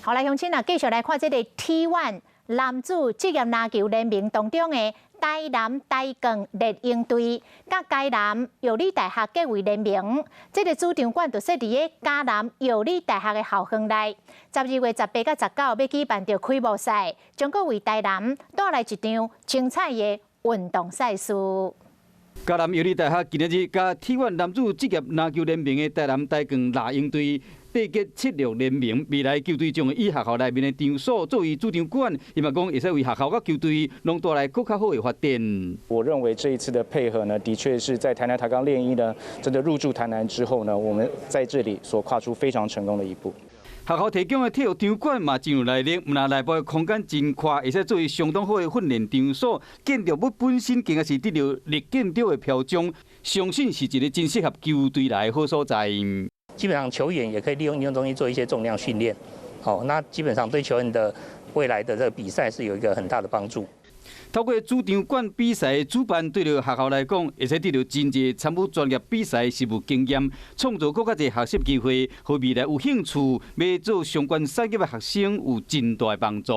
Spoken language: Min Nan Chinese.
好來，鄉親啊，繼續來看這個 T1 男子職業籃球聯盟當中的台南台鋼獵鷹隊，佮嘉南藥理大學結為聯盟。這個主場館就設佇咧嘉南藥理大學的校園內。12月18佮19欲舉辦著開幕賽，將閣為台南帶來一場精彩的運動賽事。嘉南藥理大學今仔日佮 T1 男子職業籃球聯盟的台南台鋼獵鷹隊締結七六聯盟，未來球隊將會以學校內面的場所作為主場館，希望講會使為學校佮球隊攏帶來閣較好的發展。我認為這一次的配合呢，的確是在台南台鋼獵鷹呢真的入駐台南之後呢，我們在這裡所跨出非常成功的一步。學校提供的體育場館嘛真有來歷，毋但內部的空間真寬，會使作為相當好的訓練場所。建築物本身更加是得著綠建築的標章，相信是一個真適合球隊來的好所在。基本上球員也可以利用運動中心做一些重量訓練，好，那基本上對球員的未來的這個比賽是有一個很大的幫助。透過主場館比賽的主辦，對著學校來講，會使得著真濟參與專業比賽實務經驗，創造閣較濟學習機會，予未來有興趣欲做相關產業的學生有真大幫助。